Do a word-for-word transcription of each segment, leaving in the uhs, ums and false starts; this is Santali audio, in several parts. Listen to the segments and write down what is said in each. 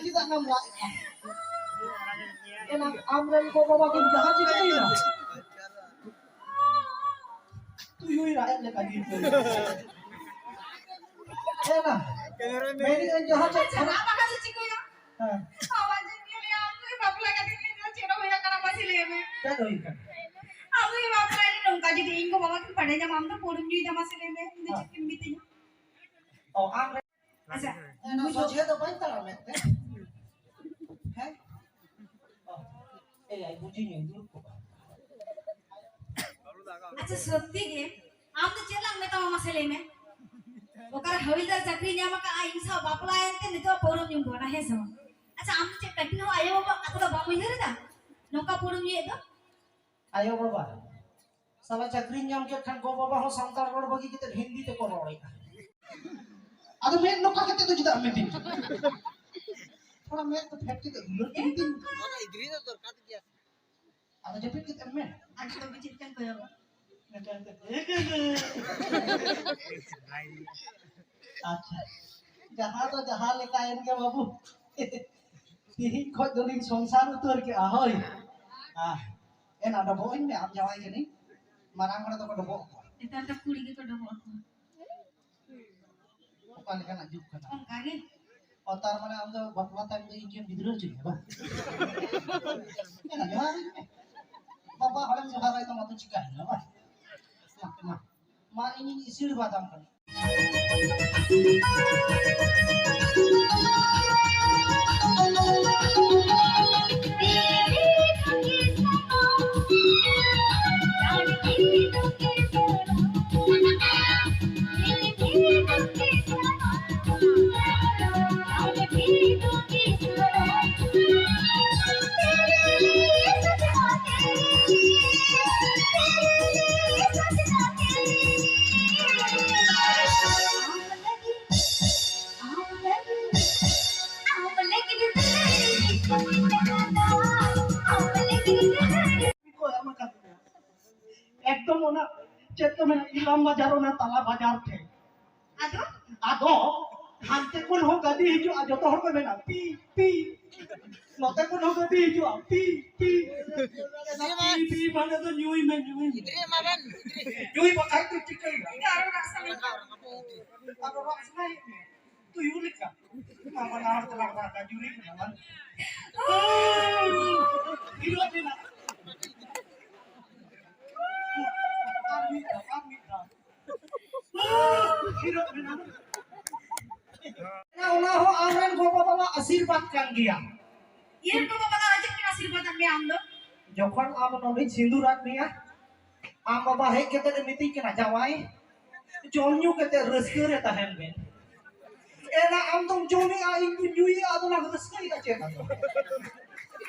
ᱪᱮᱫᱟᱜ ᱱᱟᱢ ᱨᱟᱜ ᱮᱫᱟ? ᱮᱱᱟ ᱟᱢᱨᱮᱱ ᱜᱚ ᱵᱟᱵᱟ ᱠᱤᱱ ᱡᱟᱦᱟᱸ ᱪᱤᱠᱟᱹᱭᱮᱱᱟ? ᱛᱩᱭᱩᱭ ᱨᱟᱜ ᱮᱫ ᱞᱮᱠᱟ ᱜᱮ᱾ ᱮᱱᱟ ᱢᱮᱱᱮᱫ ᱟᱹᱧ ᱡᱟᱦᱟᱸ ᱪᱮᱫ ᱪᱟᱞᱟᱣ ᱵᱟᱠᱷᱟᱱ ᱫᱚ ᱪᱤᱠᱟᱹᱭᱟ? ᱦᱮᱸ᱾ ᱟᱵᱟᱨ ᱡᱮ ᱧᱮᱞᱮᱭᱟ, ᱟᱢ ᱫᱚ ᱵᱟᱯᱞᱟ ᱠᱟᱛᱮ ᱪᱮᱫ ᱦᱚᱸ ᱦᱩᱭ ᱟᱠᱟᱱᱟ, ᱢᱟᱥᱮ ᱞᱟᱹᱭ ᱢᱮ᱾ ᱪᱮᱫ ᱦᱩᱭ ᱟᱠᱟᱱᱟ? ᱟᱢ ᱫᱚ ᱵᱟᱯᱞᱟ ᱨᱮ ᱱᱚᱝᱠᱟ ᱡᱩᱫᱤ ᱤᱧ ᱜᱚ ᱵᱟᱵᱟ ᱠᱤᱱ ᱵᱟᱰᱟᱭ ᱧᱟᱢᱟ, ᱟᱢ ᱫᱚ ᱯᱟᱹᱣᱨᱟᱹᱢ ᱧᱩᱭᱮᱫᱟ, ᱢᱟᱥᱮ ᱞᱟᱹᱭ ᱢᱮ, ᱤᱧ ᱫᱚ ᱪᱮᱫ ᱠᱤᱱ ᱢᱤᱛᱟᱹᱧᱟ? ᱚ, ᱟᱢ ᱨᱮ- ᱟᱪᱪᱷᱟ᱾ ᱮᱱᱟ ᱥᱚᱡᱷᱮ ᱫᱚ ᱵᱟᱹᱧ ᱛᱟᱲᱟᱢᱮᱫ ᱛᱮ᱾ ᱦᱮᱸ? ᱚ, ᱮᱭ, ᱟᱭ, ᱵᱩᱡᱷᱟᱹᱧ ᱢᱮ, ᱫᱩᱲᱩᱵ ᱠᱚᱜ ᱢᱮ᱾ ᱟᱪᱪᱷᱟ, ᱥᱚᱛᱛᱤ ᱜᱮ, ᱟᱢ ᱫᱚ ᱪᱮᱫ ᱞᱟᱝ ᱢᱮᱛᱟᱢᱟ, ᱢᱟᱥᱮ ᱞᱟᱹᱭ ᱢᱮ? ᱚᱠᱟᱨᱮ ᱦᱟᱣᱤᱞᱫᱟᱨ ᱪᱟᱹᱠᱨᱤ ᱧᱟᱢ ᱟᱠᱟᱫᱼᱟ, ᱤᱧ ᱥᱟᱶ ᱵᱟᱯᱞᱟᱭᱮᱱ ᱛᱮ ᱱᱤᱛᱚᱜ ᱯᱟᱹᱣᱨᱟᱹᱢ ᱧᱩ ᱠᱟᱱᱟ, ᱦᱮᱸ ᱥᱮ ᱵᱟᱝ? ᱟᱪᱪᱷᱟ, ᱟᱢ ᱫᱚ ᱪᱮᱫ ᱠᱟᱹᱴᱤᱡ ᱦᱚᱸ ᱟᱭᱳ ᱵᱟᱵᱟ ᱠᱟᱛᱷᱟ ᱫᱚ ᱵᱟᱢ ᱩᱭᱦᱟᱹᱨ ᱮᱫᱟ? ᱱᱚᱝᱠᱟ ᱯᱟᱹᱣᱨᱟᱹᱢ ᱧᱩᱭᱮᱫ ᱫᱚ? ᱟᱭᱳ ᱵᱟᱵᱟ, ᱥᱟᱞᱟ ᱪᱟᱹᱠᱨᱤᱧ ᱧᱟᱢ ᱠᱮᱫ ᱠᱷᱟᱱ ᱜᱚ ᱵᱟᱵᱟ ᱦᱚᱸ ᱥᱟᱱᱛᱟᱲ ᱨᱚᱲ ᱵᱟᱹᱜᱤ ᱠᱟᱛᱮ ᱦᱤᱱᱫᱤ ᱛᱮᱠᱚ ᱨᱚᱲᱮᱫᱼᱟ᱾ ᱟᱫᱚ ᱢᱮᱫ ᱱᱚᱝᱠᱟ ᱠᱟᱛᱮ ᱫᱚ ᱪᱮᱫᱟᱜ ᱮᱢ ᱢᱮᱛᱟᱹᱧ ᱠᱟᱱᱟ? ᱛᱷᱚᱲᱟ ᱢᱮᱫ ᱫᱚ ᱯᱷᱮᱰ ᱠᱟᱛᱮ ᱩᱞᱟᱹᱨ ᱛᱮ ᱢᱮᱛᱟᱹᱧ ᱠᱟᱱᱟ᱾ ᱱᱚᱣᱟ ᱫᱚ ᱤᱫᱨᱤ ᱫᱚ ᱫᱚᱨᱠᱟᱨ ᱜᱮᱭᱟ᱾ ᱟᱫᱚ ᱡᱟᱹᱯᱤᱫ ᱠᱟᱛᱮ ᱮᱢ ᱢᱮ᱾ ᱟᱨ ᱪᱮᱫ ᱞᱟᱹᱜᱤᱫ ᱪᱮᱫ ᱠᱟᱱ ᱠᱚᱭᱚᱜ? ᱟᱪᱪᱷᱟ, ᱡᱟᱦᱟᱸ ᱫᱚ ᱡᱟᱦᱟᱸ ᱞᱮᱠᱟᱭᱮᱱ ᱜᱮ ᱵᱟᱹᱵᱩ, ᱛᱤᱦᱤᱧ ᱠᱷᱚᱡ ᱫᱚᱞᱤᱧ ᱥᱚᱝᱥᱟᱨ ᱩᱛᱟᱹᱨ ᱠᱮᱜᱼᱟ, ᱦᱳᱭ᱾ ᱟᱦ, ᱮᱱᱟ ᱰᱚᱵᱚᱜ ᱟᱹᱧ ᱢᱮ, ᱟᱢ ᱡᱟᱶᱟᱭ ᱠᱟᱹᱱᱟᱹᱧ, ᱢᱟᱨᱟᱝ ᱦᱚᱲ ᱫᱚᱠᱚ ᱰᱚᱵᱚᱜ ᱟᱠᱚᱣᱟ᱾ ᱱᱮᱛᱟᱨ ᱫᱚ ᱠᱩᱲᱤ ᱜᱮᱠᱚ ᱰᱚᱵᱚᱜ ᱟᱠᱚᱣᱟ᱾ ᱚᱠᱟ ᱞᱮᱠᱟᱱᱟᱜ ᱡᱩᱜᱽ ᱠᱟᱱᱟ? ᱚᱱᱠᱟ ᱜᱮ᱾ ᱚ, ᱛᱟᱨ ᱢᱟᱱᱮ ᱟᱢ ᱫᱚ ᱵᱟᱯᱞᱟ ᱛᱟᱭᱚᱢ ᱫᱚ ᱤᱧ ᱜᱮᱢ ᱜᱤᱫᱽᱨᱟᱹ ᱦᱚᱪᱚᱧᱟ, ᱵᱟᱝ? ᱮᱱᱟ ᱡᱚᱦᱟᱨ ᱟᱹᱧ ᱢᱮ᱾ ᱵᱟᱵᱟ ᱦᱚᱲᱮᱢ ᱡᱚᱦᱟᱨ ᱟᱭ ᱛᱟᱢᱟ ᱛᱚ ᱪᱤᱠᱟᱹᱭᱮᱱᱟ, ᱵᱟᱝ? ᱢᱟ, ᱢᱟ, ᱢᱟ ᱤᱧᱤᱧ ᱤᱥᱤᱲᱵᱟᱫᱟᱢ ᱠᱟᱱᱟ᱾ ᱮᱠᱫᱚᱢ ᱚᱱᱟ ᱪᱮᱫ ᱠᱚ ᱢᱮᱱᱟ, ᱤᱞᱟᱢ ᱵᱟᱡᱟᱨ, ᱚᱱᱟ ᱛᱟᱞᱟ ᱵᱟᱡᱟᱨ ᱴᱷᱮᱱ᱾ ᱟᱫᱚ? ᱟᱫᱚ ᱦᱟᱱᱛᱮ ᱠᱚ ᱦᱚᱸ ᱜᱟᱹᱰᱤ ᱦᱤᱡᱩᱜᱼᱟ, ᱡᱚᱛᱚ ᱦᱚᱲ ᱠᱚ ᱢᱮᱱᱟ, "ᱯᱤ, ᱯᱤ᱾" ᱱᱚᱛᱮ ᱠᱷᱚᱱ ᱦᱚᱸ ᱜᱟᱹᱰᱤ ᱦᱤᱡᱩᱜᱼᱟ, "ᱯᱤ, ᱯᱤ᱾" ᱯᱤ, ᱯᱤ ᱢᱟᱱᱮ ᱫᱚ ᱧᱩᱭ ᱢᱮ, ᱧᱩᱭ ᱢᱮ᱾ ᱧᱩᱭ ᱵᱟᱠᱷᱟᱡ ᱫᱚ ᱪᱤᱠᱟᱹᱭᱟ? ᱟᱨᱚ ᱨᱟᱜ ᱥᱟᱱᱟᱭᱮᱫ ᱢᱮᱭᱟ᱾ ᱛᱩᱭᱩ ᱞᱮᱠᱟ᱾ ᱢᱟᱢᱟ ᱱᱟᱦᱟᱨ ᱛᱮ ᱞᱟᱜᱟ ᱠᱟᱜ ᱡᱩᱨᱤ ᱠᱟᱱᱟ ᱵᱟᱝ? ᱦᱤᱨᱳ ᱢᱮᱱᱟᱜ᱾ ᱟᱨ ᱢᱤᱫ ᱫᱷᱟᱣ, ᱟᱨ ᱢᱤᱫ ᱫᱷᱟᱣ᱾ ᱦᱤᱨᱳ ᱢᱮᱱᱟᱜ᱾ ᱚᱱᱟ ᱦᱚᱸ ᱟᱢᱨᱮᱱ ᱜᱚ ᱵᱟᱵᱟᱣᱟᱜ ᱟᱥᱤᱨᱵᱟᱫᱽ ᱠᱟᱱ ᱜᱮᱭᱟ᱾ ᱤᱧ ᱜᱚ ᱵᱟᱵᱟ ᱫᱚ ᱪᱮᱫ ᱠᱤᱱ ᱟᱥᱤᱨᱵᱟᱫᱽ ᱟᱫ ᱢᱮᱭᱟ ᱟᱢ ᱫᱚ? ᱡᱚᱠᱷᱚᱱ ᱟᱢ ᱱᱚᱰᱮᱧ ᱥᱤᱸᱫᱩᱨ ᱟᱫ ᱢᱮᱭᱟ, ᱟᱢ ᱵᱟᱵᱟ ᱦᱮᱡ ᱠᱟᱛᱮ ᱮ ᱢᱤᱛᱟᱹᱧ ᱠᱟᱱᱟ, "ᱡᱟᱶᱟᱭ, ᱡᱚᱢ ᱧᱩ ᱠᱟᱛᱮ ᱨᱟᱹᱥᱠᱟᱹ ᱨᱮ ᱛᱟᱦᱮᱱ ᱢᱮ᱾" ᱮᱱᱟ ᱟᱢ ᱫᱚᱢ ᱡᱚᱢᱮᱜᱼᱟ, ᱤᱧ ᱫᱚᱧ ᱧᱩᱭᱮᱜᱼᱟ, ᱟᱫᱚ ᱞᱟᱝ ᱨᱟᱹᱥᱠᱟᱹᱭᱮᱜᱼᱟ ᱪᱮᱫ ᱟᱫᱚ?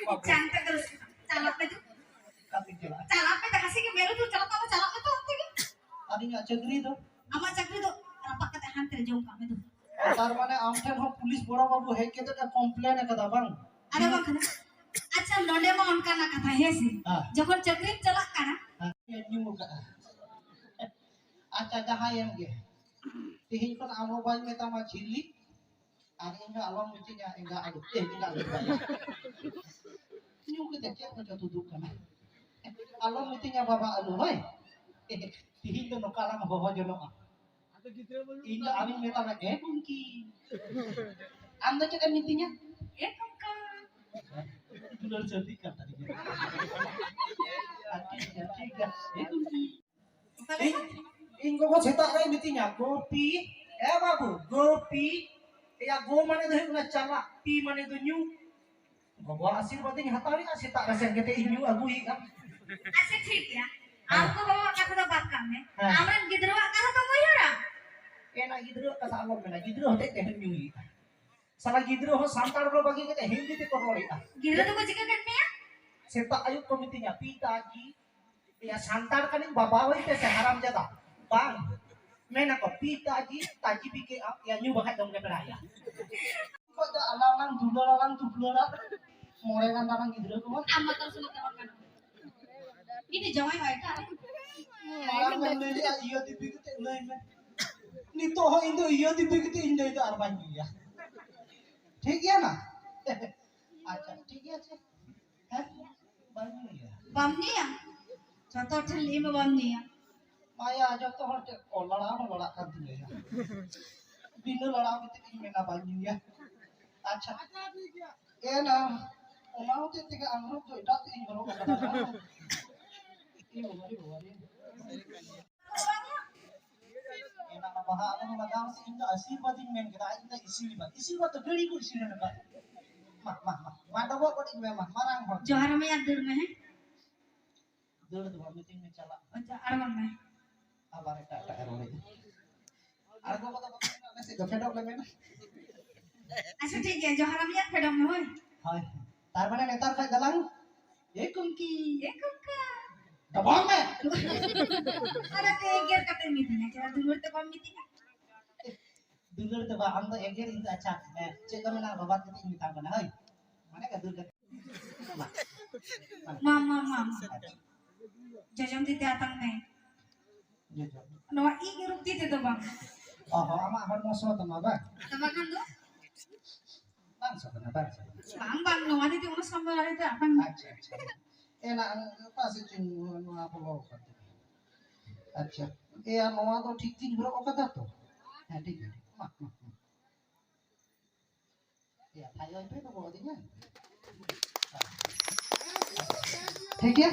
ᱪᱟᱞᱟᱜ ᱯᱮ ᱫᱩ᱾ ᱚᱠᱟᱛᱮᱧ ᱪᱟᱞᱟᱜᱼᱟ? ᱪᱟᱞᱟᱜ ᱯᱮ, ᱡᱟᱦᱟᱸ ᱥᱮᱫ ᱜᱮ ᱢᱮᱨᱩ ᱫᱩ ᱪᱟᱞᱟᱜ ᱛᱟᱵᱚ, ᱪᱟᱞᱟᱜ ᱯᱮ ᱛᱚ ᱚᱱᱛᱮ ᱜᱮ᱾ ᱟᱨ ᱤᱧᱟᱹᱜ ᱪᱟᱹᱠᱨᱤ ᱫᱚ? ᱟᱢᱟᱜ ᱪᱟᱹᱠᱨᱤ ᱫᱚ ᱨᱟᱯᱟᱜ ᱠᱟᱛᱮ ᱦᱟᱱᱛᱮ ᱨᱮ ᱡᱚᱢ ᱠᱟᱜ ᱢᱮ ᱫᱩ᱾ ᱛᱟᱨ ᱢᱟᱱᱮ ᱟᱢ ᱴᱷᱮᱱ ᱦᱚᱸ ᱯᱩᱞᱤᱥ ᱵᱚᱲᱚ ᱵᱟᱹᱵᱩ ᱦᱮᱡ ᱠᱟᱛᱮ ᱮ complain ᱟᱠᱟᱫᱟ ᱵᱟᱝ? ᱟᱫᱚ ᱵᱟᱝ ᱠᱟᱱᱟ᱾ ᱟᱪᱪᱷᱟ, ᱱᱚᱰᱮ ᱢᱟ ᱚᱱᱠᱟᱱᱟᱜ ᱠᱟᱛᱷᱟ, ᱦᱮᱸ ᱥᱮ? ᱦᱮᱸ᱾ ᱡᱚᱠᱷᱚᱱ ᱪᱟᱹᱠᱨᱤᱢ ᱪᱟᱞᱟᱜ ᱠᱟᱱᱟ᱾ ᱦᱮᱸ, ᱧᱩ ᱠᱟᱜᱼᱟ᱾ ᱟᱪᱪᱷᱟ, ᱡᱟᱦᱟᱸᱭᱮᱱ ᱜᱮ, ᱛᱮᱦᱮᱧ ᱠᱷᱚᱱ ᱟᱢ ᱦᱚᱸ ᱵᱟᱹᱧ ᱢᱮᱛᱟᱢᱟ ᱡᱷᱤᱞᱞᱤ, ᱟᱨ ᱤᱧ ᱦᱚᱸ ᱟᱞᱚᱢ ᱢᱤᱛᱟᱹᱧᱟ ᱮᱸᱜᱟ ᱟᱹᱞᱩ, ᱮ, ᱮᱸᱜᱟ ᱟᱹᱞᱩ ᱫᱚ ᱵᱟᱝ᱾ ᱧᱩ ᱠᱟᱛᱮ ᱪᱮᱫ ᱠᱚᱪᱚ ᱛᱩᱫᱩᱜ ᱠᱟᱱᱟ᱾ ᱟᱞᱚᱢ ᱢᱤᱛᱟᱹᱧᱟ ᱵᱟᱵᱟ ᱟᱹᱞᱩ, ᱦᱳᱭ? ᱛᱮᱦᱮᱧ ᱫᱚ ᱱᱚᱝᱠᱟ ᱞᱟᱝ ᱦᱚᱦᱚ ᱡᱚᱱᱚᱜᱼᱟ᱾ ᱤᱧ ᱫᱚ ᱟᱢᱤᱧ ᱢᱮᱛᱟᱢᱟ, "ᱮ ᱜᱚᱢᱠᱮ, ᱟᱢ ᱫᱚ ᱪᱮᱫ ᱮᱢ ᱢᱤᱛᱟᱹᱧᱟ?" ᱮ ᱠᱟᱠᱟ᱾ ᱫᱩᱞᱟᱹᱲ ᱥᱟᱹᱨᱫᱤᱜ ᱠᱟᱱ ᱛᱟᱹᱞᱤᱧᱟ᱾ ᱟᱨ ᱴᱷᱤᱠ ᱜᱮᱭᱟ, ᱴᱷᱤᱠ ᱜᱮᱭᱟ, ᱮ ᱜᱚᱢᱠᱮ᱾ ᱤᱧ, ᱤᱧ ᱜᱚᱜᱚ ᱥᱮᱛᱟᱜ ᱨᱮᱭ ᱢᱤᱛᱟᱹᱧᱟ, "ᱜᱳᱯᱤ, ᱮ ᱵᱟᱹᱵᱩ, ᱜᱳᱯᱤ᱾" ᱮᱭᱟ, ᱜᱳ ᱢᱟᱱᱮ ᱫᱚ ᱦᱩᱭᱩᱜ ᱠᱟᱱᱟ ᱪᱟᱞᱟᱜ, ᱯᱤ ᱢᱟᱱᱮ ᱫᱚ ᱧᱩ᱾ ᱜᱚᱜᱚᱣᱟᱜ ᱟᱥᱤᱨᱵᱟᱫᱽ ᱤᱧ ᱦᱟᱛᱟᱣᱮᱜᱼᱟ, ᱥᱮᱛᱟᱜ ᱨᱮ ᱥᱮᱱ ᱠᱟᱛᱮ ᱤᱧ ᱧᱩ ᱟᱹᱜᱩᱭᱮᱜᱼᱟ᱾ ᱟᱪᱪᱷᱟ, ᱴᱷᱤᱠ ᱜᱮᱭᱟ᱾ ᱦᱮᱸ᱾ ᱟᱢ ᱜᱚ ᱵᱟᱵᱟᱣᱟᱜ ᱠᱟᱛᱷᱟ ᱫᱚ ᱵᱟᱫ ᱠᱟᱜ ᱢᱮ᱾ ᱦᱮᱸ᱾ ᱟᱢᱨᱮᱱ ᱜᱤᱫᱽᱨᱟᱹᱣᱟᱜ ᱠᱟᱛᱷᱟ ᱫᱚᱢ ᱩᱭᱦᱟᱹᱨᱟ? ᱮᱱᱟ ᱜᱤᱫᱽᱨᱟᱹᱣᱟᱜ ᱠᱟᱛᱷᱟ ᱟᱞᱚᱢ ᱢᱮᱱᱟ, ᱜᱤᱫᱽᱨᱟᱹ ᱦᱚᱛᱮᱡ ᱛᱮ ᱦᱚᱸᱧ ᱧᱩᱭᱮᱜᱼᱟ᱾ ᱥᱟᱞᱟ ᱜᱤᱫᱽᱨᱟᱹ ᱦᱚᱸ ᱥᱟᱱᱛᱟᱲ ᱨᱚᱲ ᱵᱟᱹᱜᱤ ᱠᱟᱛᱮ ᱦᱤᱱᱫᱤ ᱛᱮᱠᱚ ᱨᱚᱲᱮᱜᱼᱟ᱾ ᱜᱤᱫᱽᱨᱟᱹ ᱫᱚᱠᱚ ᱪᱤᱠᱟᱹ ᱠᱮᱫ ᱢᱮᱭᱟ? ᱥᱮᱛᱟᱜ ᱟᱹᱭᱩᱵ ᱠᱚ ᱢᱤᱛᱟᱹᱧᱟ, "ᱯᱤᱛᱟᱡᱤ, ᱮᱭᱟ ᱥᱟᱱᱛᱟᱲ ᱠᱟᱹᱱᱟᱹᱧ ᱵᱟᱵᱟ ᱦᱩᱭ ᱯᱮ ᱥᱮ ᱦᱟᱨᱟᱢ ᱡᱟᱫᱟ?" ᱵᱟᱝ᱾ ᱢᱮᱱᱟᱠᱚ, "ᱯᱤᱛᱟᱡᱤ, ᱛᱟᱡᱤ ᱵᱤᱠᱮ ᱟᱢ, ᱮᱭᱟ ᱧᱩ ᱵᱟᱠᱷᱟᱡ ᱫᱚᱢ ᱜᱮ ᱯᱮᱲᱟᱭᱟ᱾" ᱠᱷᱚᱡ ᱫᱚ ᱟᱞᱟᱝ ᱞᱟᱝ ᱫᱩᱞᱟᱹᱲ ᱟᱞᱟᱝ ᱫᱩᱯᱞᱟᱹᱲᱟ᱾ ᱢᱚᱬᱮ ᱜᱟᱱ ᱫᱟᱞᱟᱝ ᱜᱤᱫᱽᱨᱟᱹ ᱠᱚ᱾ ᱟᱢ ᱢᱟ ᱛᱟᱞ ᱥᱟᱞᱟᱜ ᱫᱚ ᱵᱟᱝ ᱜᱟᱱᱚᱜᱼᱟ᱾ ᱤᱧ ᱫᱚ ᱡᱟᱶᱟᱭ ᱵᱟᱭ ᱠᱟᱜ᱾ ᱢᱟᱲᱟᱝ ᱮᱢ ᱞᱟᱹᱭ ᱞᱮᱜᱼᱟ, ᱤᱭᱟᱹ ᱫᱤᱯᱤ ᱠᱟᱛᱮ ᱞᱟᱹᱭ ᱢᱮ᱾ ᱱᱤᱛᱚᱜ ᱦᱚᱸ ᱤᱧ ᱫᱚ ᱤᱭᱟᱹ ᱫᱤᱫᱤ ᱜᱮᱛᱮ ᱤᱧ ᱞᱟᱹᱭ ᱫᱚ ᱟᱨ ᱵᱟᱹᱧ ᱧᱩᱭᱟ᱾ ᱴᱷᱤᱠ ᱜᱮᱭᱟ ᱱᱟ? ᱟᱪᱪᱷᱟ, ᱴᱷᱤᱠ ᱜᱮᱭᱟ ᱪᱮ? ᱦᱮᱸ? ᱵᱟᱹᱧ ᱧᱩᱭᱟ᱾ ᱵᱟᱢ ᱧᱩᱭᱟ? ᱡᱚᱛᱚ ᱴᱷᱮᱱ ᱞᱟᱹᱭ ᱢᱟ ᱵᱟᱢ ᱧᱩᱭᱟ᱾ ᱢᱟᱭᱟ, ᱡᱚᱛᱚ ᱦᱚᱲ ᱴᱷᱮᱱ ᱠᱚ ᱞᱟᱲᱟᱣ ᱦᱚᱸ ᱞᱟᱲᱟᱜ ᱠᱟᱱ ᱛᱤᱧᱟ᱾ ᱵᱤᱱᱟᱹ ᱞᱟᱲᱟᱣ ᱠᱟᱛᱮ ᱤᱧ ᱢᱮᱱᱟ ᱵᱟᱹᱧ ᱧᱩᱭᱟ᱾ ᱟᱪᱪᱷᱟ᱾ ᱮᱱᱟ, ᱚᱱᱟ ᱦᱚᱛᱮᱡ ᱛᱮᱜᱮ ᱟᱝᱨᱚᱵ ᱫᱚ ᱮᱴᱟᱜ ᱛᱮ ᱤᱧ ᱦᱚᱨᱚᱜ ᱟᱠᱟᱫᱟ᱾ ᱤᱧ ᱵᱟᱵᱟ ᱨᱮ, ᱵᱟᱵᱟ ᱨᱮ᱾ ᱮᱱᱟ ᱚᱱᱟ ᱵᱟᱦᱟ ᱟᱞᱚᱢ ᱞᱟᱜᱟᱣ ᱥᱮ, ᱤᱧ ᱫᱚ ᱟᱥᱤᱨᱵᱟᱫᱽ ᱤᱧ ᱢᱮᱱ ᱠᱮᱫᱟ, ᱤᱧ ᱫᱚ ᱤᱥᱤᱨᱵᱟᱫᱽ, ᱤᱥᱤᱨᱵᱟᱫᱽ ᱫᱚ ᱜᱟᱹᱲᱤ ᱠᱚ ᱤᱥᱤᱨ ᱟᱠᱟᱫ᱾ ᱢᱟ, ᱢᱟ, ᱢᱟ, ᱢᱟ ᱰᱚᱵᱚᱜ ᱜᱚᱫ ᱤᱧ ᱢᱮ, ᱢᱟ, ᱢᱟᱨᱟᱝ ᱦᱚᱲ᱾ ᱡᱚᱦᱟᱨ ᱢᱮ ᱟᱨ ᱫᱟᱹᱲ ᱢᱮ, ᱦᱮᱸ? ᱫᱟᱹᱲ ᱫᱚ ᱵᱟᱝ, ᱢᱤᱛᱟᱹᱧ ᱢᱮ ᱪᱟᱞᱟᱜ᱾ ᱟᱪᱪᱷᱟ, ᱟᱬᱜᱚᱱ ᱢᱮ᱾ ᱟᱵᱟᱨ ᱮᱴᱟᱜ ᱮᱴᱟᱜ ᱮ ᱨᱚᱲᱮᱫᱟ᱾ ᱟᱬᱜᱚ ᱠᱚᱫᱚ ᱵᱟᱠᱚ ᱢᱮᱱᱟ, ᱟᱞᱮ ᱥᱮᱫ ᱫᱚ ᱯᱷᱮᱰᱚᱜ ᱞᱮ ᱢᱮᱱᱟ᱾ ᱟᱪᱪᱷᱟ, ᱴᱷᱤᱠ ᱜᱮᱭᱟ, ᱡᱚᱦᱟᱨ ᱟᱢ ᱭᱟᱨ, ᱯᱷᱮᱰᱚᱜ ᱢᱮ, ᱦᱳᱭ᱾ ᱦᱳᱭ᱾ ᱛᱟᱨ ᱢᱟᱱᱮ ᱱᱮᱛᱟᱨ ᱠᱷᱚᱡ ᱫᱟᱞᱟᱝ, ᱮ ᱠᱩᱝᱠᱤ᱾ ᱮ ᱠᱩᱝᱠᱟ᱾ ᱫᱚ ᱵᱟᱝ ᱢᱮ᱾ ᱟᱨ ᱟᱯᱮ ᱮᱜᱮᱨ ᱠᱟᱛᱮ ᱢᱤᱛᱟᱹᱧᱟ, ᱪᱮᱫᱟᱜ ᱫᱩᱞᱟᱹᱲ ᱛᱮ ᱵᱟᱢ ᱢᱤᱛᱟᱹᱧᱟ? ᱫᱩᱞᱟᱹᱲ ᱛᱮ ᱵᱟᱝ, ᱟᱢ ᱫᱚ ᱮᱜᱮᱨ, ᱤᱧ ᱫᱚ ᱟᱪᱪᱷᱟ, ᱦᱮᱸ, ᱪᱮᱫ ᱠᱚ ᱢᱮᱱᱟ, ᱵᱟᱵᱟ ᱛᱟᱹᱠᱤᱱ ᱢᱮᱛᱟᱢ ᱠᱟᱱᱟ, ᱦᱳᱭ᱾ ᱢᱟᱱᱮ ᱜᱟᱹᱫᱩᱨ ᱠᱟᱛᱮ᱾ ᱢᱟ, ᱢᱟ, ᱢᱟ, ᱢᱟ᱾ ᱡᱚᱡᱚᱢ ᱛᱤ ᱛᱮ ᱟᱛᱟᱝ ᱢᱮ᱾ ᱡᱚᱡᱚᱢ᱾ ᱱᱚᱣᱟ ᱤᱧ ᱨᱩᱯ ᱛᱤ ᱛᱮᱫᱚ ᱵᱟᱝ᱾ ᱚ ᱦᱚᱸ, ᱟᱢᱟᱜ ᱦᱚᱲᱢᱚ ᱥᱚ ᱛᱟᱢᱟ ᱵᱟᱝ? ᱟᱫᱚ ᱵᱟᱠᱷᱟᱱ ᱫᱚ? ᱵᱟᱝ ᱥᱚ ᱠᱟᱱᱟ, ᱵᱟᱝ ᱥᱚ ᱠᱟᱱᱟ᱾ ᱵᱟᱝ, ᱵᱟᱝ, ᱱᱚᱣᱟ ᱛᱤ ᱛᱮ ᱩᱱᱟᱹᱜ ᱥᱟᱢᱵᱟᱣ ᱫᱟᱲᱮᱭᱟᱜ ᱟᱯᱟᱱ᱾ ᱟᱪᱪᱷᱟ, ᱟᱪᱪᱷᱟ᱾ ᱮ, ᱱᱟ, ᱚᱠᱟ ᱥᱮᱫ ᱪᱚᱧ ᱱᱚᱣᱟ ᱵᱚᱞᱚ ᱟᱠᱟᱱ ᱛᱤᱧᱟ᱾ ᱟᱪᱪᱷᱟ᱾ ᱮᱭᱟ, ᱱᱚᱣᱟ ᱫᱚ ᱴᱷᱤᱠ ᱜᱤᱧ ᱦᱚᱨᱚᱜ ᱟᱠᱟᱫᱟ ᱛᱚ? ᱦᱮᱸ, ᱴᱷᱤᱠ ᱜᱮᱭᱟ, ᱴᱷᱤᱠ᱾ ᱢᱟ, ᱢᱟ, ᱢᱟ᱾ ᱮᱭᱟ, ᱛᱷᱟᱭᱚ ᱯᱮ ᱫᱚ ᱵᱚᱦᱚᱜ ᱫᱤᱧᱟ᱾ ᱴᱷᱤᱠ ᱜᱮᱭᱟ?